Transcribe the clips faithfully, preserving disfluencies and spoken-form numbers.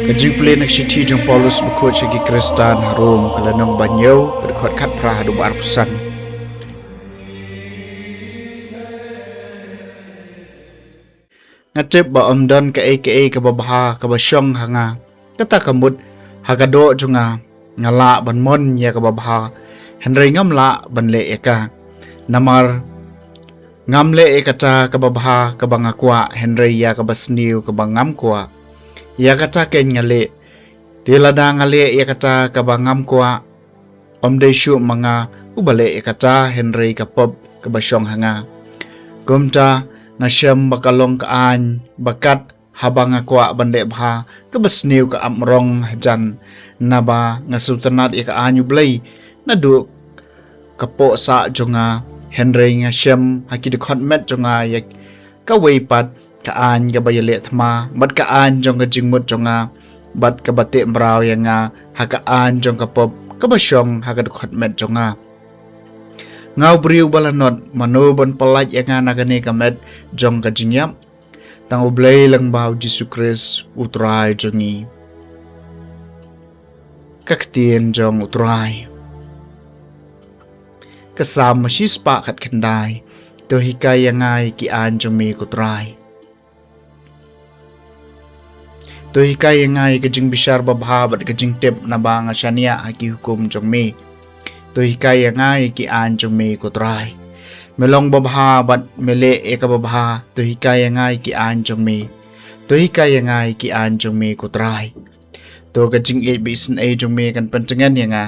Ka jingpule na ka shithi jong Paulus bakhuid sha ki Khristan ha Rom, ka lynnong ba hynñiew, ka dkhot khatphra haduh ba arphew san. Nga tip ba ym don kaei kaei kaba bha kaba shong ha nga. Kata ka mut, ha ka doh jong nga, nga lah ban mon ïa kaba bha, hynrei ngam lah ban leh ïa ka. Namar ngam leh ïa kata kaba bha kaba nga kwah, hynrei ïa kaba sniew kaba ngam kwah, ïa kata keiñ nga leh. Te lada nga leh ïa kata kaba ngam kwah, ym dei shuh ma nga uba leh ïa kata, hynrei ka pop kaba shong ha nga. Kumta nga shem ba ka long ka aiñ ba kat haba nga kwah ban leh bha, kaba sniew ka ap mrong hajan. Naba nga sngewtynnat ïa ka aiñ U Blei naduh ka poh sah jong nga, hynrei nga shem ha ki dkhot met jong nga ïa kawei pat ka aiñ kaba ïaleh thma, bad ka aiñ jong ka jingmut jong nga, bad kaba teh mraw ïa nga ha ka aiñ jong ka pop kaba shong ha ka dkhot met jong nga. Nga u briew ba lanot, mano ban pyllait ïa nga na kane ka met jong ka jingïap? Tang U Blei lyngba U Jisu Khrist U Trai jong ngi. Ka ktien jong U Trai. Ka Salm shispah khatkhyndai. To hikai ïa nga ïa ki aiñ jong me, ko Trai. To hikai ïa nga ïa ka jingbishar babha bad ka jingtip, naba nga shaniah ha ki hukum jong me. To hikai ïa nga ïa ki aiñ jong me, ko Trai. Me long babha bad me leh ïa kaba bha. To hikai ïa nga ïa ki aiñ jong me. To hikai ïa nga ïa ki aiñ jong me, ko Trai. To ka jingïeit ba isynei jong me kan pyntngen ïa nga,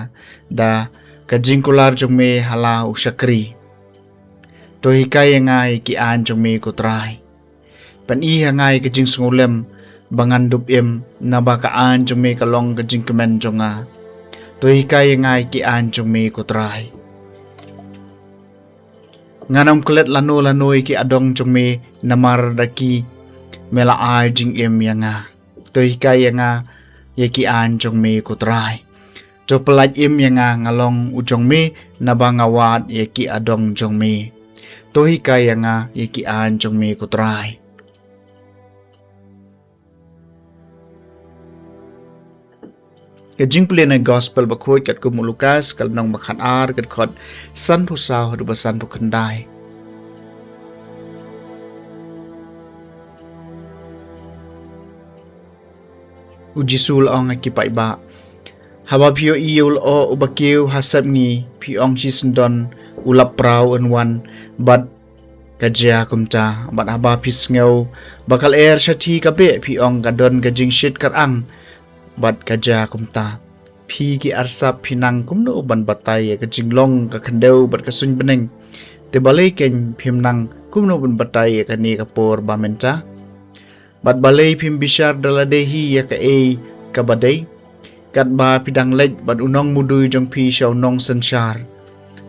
da ka jingkular jong me ha la u shakri. To hikai ïa nga ïa ki aiñ jong me, ko Trai. Pyni ha nga ïa ka jingsngewlem ba ngan dup im, naba ka aiñ jong me ka long ka jingkmen jong nga. To hikai ïa nga ïa ki aiñ jong me, ko Trai. Ngan ym klet lano lano ïa ki adong jong me, namar da ki me la ai jingim ïa nga. To hikai ïa nga ïa ki aiñ jong me, ko Trai. To pyllait im ïa nga, nga long u jong me, naba nga wad ïa ki adong jong me. To hikai ïa nga ïa ki aiñ jong me, ko Trai. Ka jingpule na Gospel bakhuid katkum u Lukas, ka lynnong ba khatar, ka dkhot sanphew saw haduh ba sanphew khyndai. U Jisu u la ong ha ki paidbah: Haba phi ïohi ïa u lyoh uba kiew ha sepngi, phi ong shisyndon, u lappraw un wan, bad ka jia kumta. Bad haba phi sngew ba ka lyer shathie ka beh, phi ong ka don ka jingshit kyrang, bad ka jia kumta. Phi ki arsap, phi nang kumno ban batai ïa ka jinglong ka khyndew bad ka suiñ bneng? Te balei keiñ phim nang kumno ban batai ïa kane ka por ba mynta? Bad balei phim bishar da lade hi ïa kaei kaba dei? Katba phi dang leit bad u nongmudui jong phi sha u nongsynshar,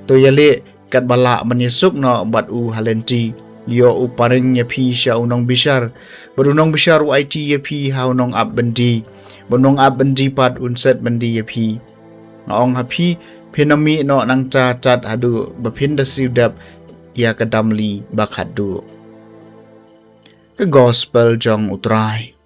to ïaleh katba lah ban ïasuk noh bad u ha lynti. Ïoh u phareng ïa phi sha u nongbishar, bad u nongbishar u aiti ïa phi ha u nongap byndi, bad u nongap byndi pat un set byndi ïa phi. Nga ong ha phi, phin ym mih noh nangta tad haduh ba phin da siew dep ïa ka damli ba khatduh. Ka Gospel jong U Trai.